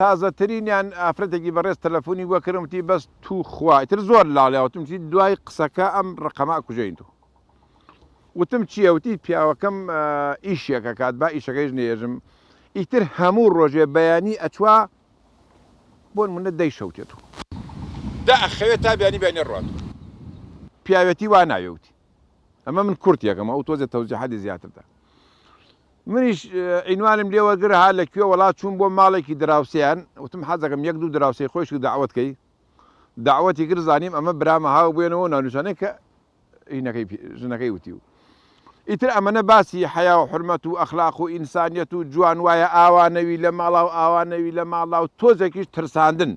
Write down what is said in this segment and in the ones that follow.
تازەترینیان ئافرەتێکی بەڕێز تەلەفونی بۆ کردم وتی بەس تو خوا ئیتر زۆر لاڵیا وتم چی دوای قسەکە ئەم ڕقەمە ئەکوژێین تو وتم چییە وتی پیاوەکەم ئیشێک ئەکات با ئیشەکەیش نەیێژم ئیتر هەموو ڕۆژێ بەیانی ئەچوا بۆ نمونە دەی شەوتێت و دە ئەخەوێت تا بیانی بیانی ڕوات پیاوێتی وا ناوێ وتی ئەمە من کورتێکەم ئەو تۆزێ تەوزیحاتی زیاتر دا منیش عینوانم لێ وەرگر ها لە کوێ وەڵا چووم بۆ ماڵێکی دراوسێیان وتم حەزەکەم یەک دوو دراوسێی خۆیشک دەعوەت کەی دەعوەتی کرد زانیم ئەمە برامە هاو بوێنەوە ناونیشانەی کە هینەکەی ژنەکەی وتی و ئیتر ئەمەنە باسی حەیا و حرمەت و ئەخلاق و ئینسانیەت و جوان وایە ئاوا نەوی لە ماڵا و ئاوا نەوی لە ماڵا و تۆزێکیش ترساندن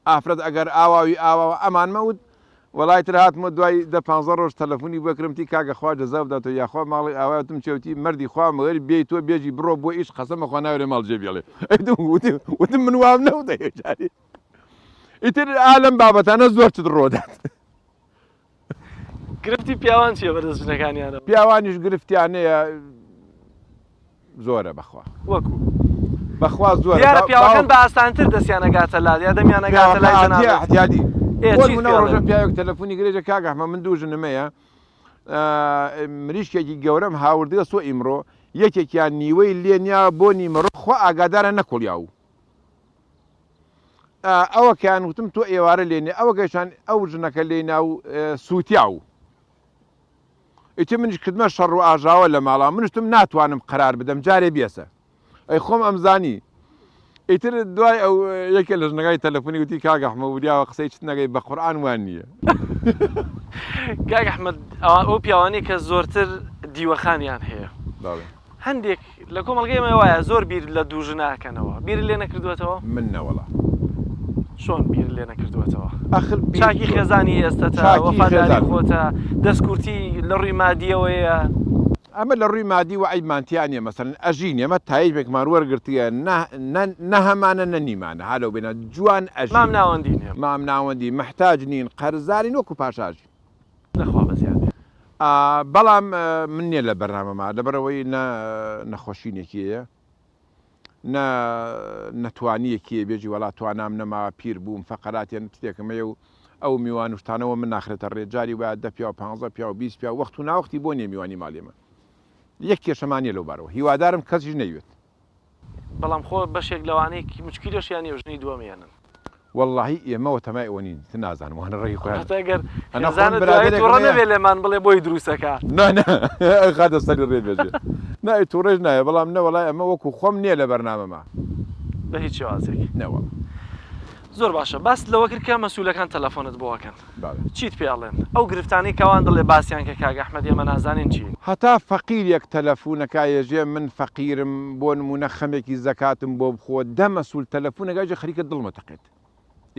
ئافرەت ئەگەر ئاواوی ئاواوە ئەمان مەوت وەڵای تر هاتمەوە دوای دە پانزە ڕۆژ تەلەفونی بۆ کرم تی کاکە خوا جەزا بداتەوە یاخوا ماڵی ئاوای وتم چیە وتی مەردی خوا مەگەر بێی تۆ بێژی بڕۆ بۆ ئیش قەسەمە خوا ناوێرێ ماڵ جێ بێڵێ وتم من وام نەوتە جاری ئیتر ئا لەم بابەتانە زۆر چت ڕۆدات. گرفتی پیاوان چیە بەدەست ژنەکانیانەوە؟ پیاوانیش گرفتیان هەیە زۆرە بەخوا. وەکو؟ بەخوا زۆرە. دیارە پیاوەکان بە ئاسانتر دەستیان ئەگاتە لات یا دەمیان ئەگاتە لای جەنابت. احتیادی. بۆ نمونە ئەو ڕۆژە پیاوێک تەلەفونی کرد ئێژێ کاک ئەحمەد من دوو ژنم هەیە مریشکێکی گەورەم هاوردگە سۆ ئیمڕۆ یەکێکیان نیوەی لێ نیا بۆ نیمەڕۆ خوا ئاگادارە نەکوڵیاو. ئەوەکەیان وتم تۆ ئێوارە لێنێ ئەوەکەشان ئەو ژنەکە لێی ناو سووتیاو ئیتر منیش کردمە شەڕ و ئاژاوە لە ماڵا منشتم ناتوانم قەرار بدەم جارێ بێسە ئەی خۆم ئەمزانی ئیتر دوای ئەو یەکێ لە ژنەکانی تەلەفۆنی وتی کاک ئەحمەد وریاوە قسەی چت نەگەی بە قورئان وان نییە. کاک ئەحمەد ئەو پیاوانەی کە زۆرتر دیوەخانیان هەیە هەندێک لە کۆمەڵگەی ئێمە وایە زۆر بیر لە دوو ژنە ئەکەنەوە بیرت لێ نەکردووەتەوە؟ من نەوەڵا. چۆن بیرت لێ نەکردووەتەوە؟ ئەخر بیر چاکی چۆن؟ خێزانی ئێستەتە، چاکی وەفاداری خێزان. خۆتە، دەستکورتی لە ڕووی مادییەوەیە. ئەمە لە ڕووی مادی وە عەیبمان تیا نییە مەسەلەن ئەژین ئێمە تایبێکمان وەرگرتیە نە نە نە هەمانە نە نیمانە ها لەو بەینە جوان ئەژین. مام ناوەندین ئێمە. مام ناوەندی مەحتاج نین قەرزارین وەکو پاشا ئەژین. نەخوا بەزیاد بێ. بەڵام من نیە لە بەرنامەما لەبەرئەوەی نە نەخۆشینێکی هەیە نە نەتوانیەکی هەیە بێژی وەڵا توانام نەما پیر بووم فەقەراتێن شتێکم هەیە و ئەو میوان و شتانەوە من ناخرێتە ڕێ جاری وایە دە پیاو پانزە پیاو 20 پیاو وەخت و ناوەختی بۆ نیە میوانی ماڵی من یەک کێشەمان نیە لەو بارەوە هیوادارم کەسیش نەیوێت. بەڵام خۆ بەشێک لەوانەی مشکیلەشیان نیە و ژنی دووەم ێنن. وەڵاهی ئێمە وە تەمای ئەوە نین تر نازانم وانە ڕێی خۆیان هەتا گەر ئەنا خۆم خێزانت دوایی برادەرێکم توڕە هەیە نەبێ لێمان بڵێ بۆی دروستەکا. نا نا ئەیخاتە سەری ڕێ بێژێ نا ئەی توڕەش نایە بەڵام نەوەڵای ئەمە وەکو خۆم نیە لە بەرنامەما. بە هیچ شێوازێک. نەوەڵا. زۆر باشە باست لەوە کرد کە مەسولەکان تەلەفۆنت بۆ ئەکەن. بەڵێ. چیت پێ ئەڵێن؟ ئەو گرفتانەی کە ئەوان دەڵێ باسیان کە کاک ئەحمەد ئێمە نازانین چین. هەتا فەقیرێک تەلەفونەکا یەژێ من فەقیرم بۆ نمونە خەمێکی زەکاتم بۆ بخۆ دە مەسول تەلەفونەکا یەژێ خەریکە دڵمە تەقێت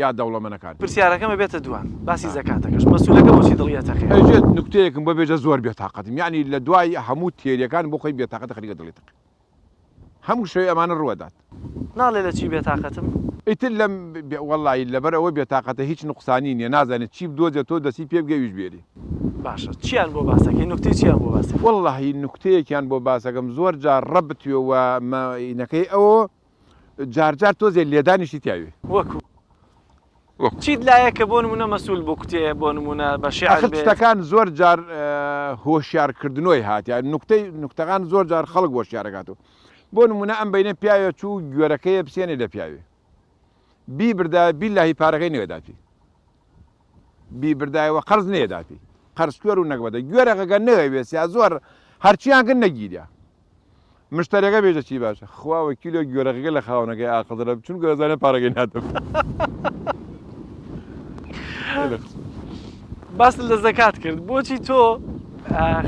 یا دەوڵەمەنەکان. پرسیارەکەم ئەبێتە دوان باسی زەکاتەکەش مەسولەکە بۆچی دڵی ئەتەقێ؟ ئەژێ نوکتەیەکم بۆ بێژە زۆر بێتاقەتم یەعنی لە دوای هەموو تێریەکان بۆ خۆی بێتاقەتە خەریکە دڵی تەقێت. هەموو شەوێ ئەمانە ڕووەدات. ناڵێ لە چی بێتاقەتم؟ ئیتر لەم وەڵڵاهی لەبەر ئەوە بێتاقەتە هیچ نوقسانی نیە نازانێ چی بدۆزێتەوە دەستی پێ بگەی ئەویش بێری. باشە چیان بۆ باسەکەی نوکتەی چیان بۆ باسەکەی؟ وەڵڵاهی نوکتەیەکیان بۆ باسەکەم زۆر جار ڕەبت وێ وە مەینەکەی ئەوە جار جار تۆزێ لێدانیشی تیاوێ. وەکو؟ وەکو. چیت لایە کە بۆ نموونە مەسوول بکوتێ بۆ نموونە بە شیعر ئاخر بێت؟ شتەکان زۆر جار هۆشیار کردنۆی هاتیا نوکتەی نوکتەکان زۆر جار خەڵک هۆشیار ئەکاتەوە بۆ نموونە ئەم بەینە پیاوێ چوو گوێرەکەیە بسێنێ لە پیاوێ بیبردایە بیلاهی پارەکەی نەدا پێی بیبردایەوە قەرز نەیەدا پێی قەرز کوێر و نەگبەتە گوێرەکەگە نەوێسیا زۆر هەرچیان کرد نەگیریا مشتەریەکە بێژە چی باشە خوا وەکیلۆ گوێرەکەکە لە خاوەنەکەی ئاقڵترە چونکە دەزانێت پارەکەی نادەم. باست لە زەکات کرد بۆچی تۆ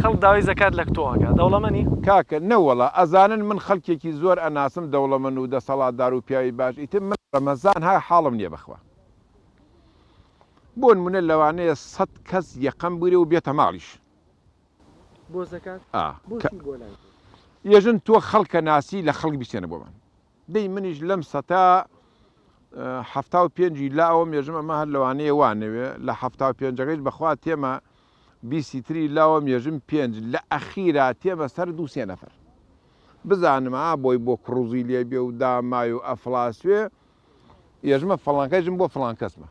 خەڵک داوای زەکات لە تۆ ئەکا دەوڵەمەنی؟ کاکە نەوەڵا ئەزانن من خەڵکێکی زۆر ئەناسم دەوڵەمەن و دەسەڵاتدار و پیاوی باش ئیتر من ڕەمەزان ها حاڵم نیە بەخوا بۆ نمونە لەوانەیە سەت کەس یەقەم بگرێ و بێتە ماڵیش بۆ زەکات؟ ئا کە بۆچی بۆ لای تۆ؟ یەژن تۆ خەڵکە ناسی لە خەڵک بیسێنە بۆمان دەی منیش لەم سەتا 75ی لاوە مێژم ئەمە هەر لەوانەیە وانەوێ لە 75ەکەیش بەخوا تێمە بیستی تری لاوە مێژم پێنج لە ئەخیرا تێمە سەر دوو سێ نەفەر. بزانم ئا بۆی بۆ کڕوزی لێ بێ و دامای و ئەفڵاسوێ یەژمە فڵان کەس ژم بۆ فڵان کەسمە.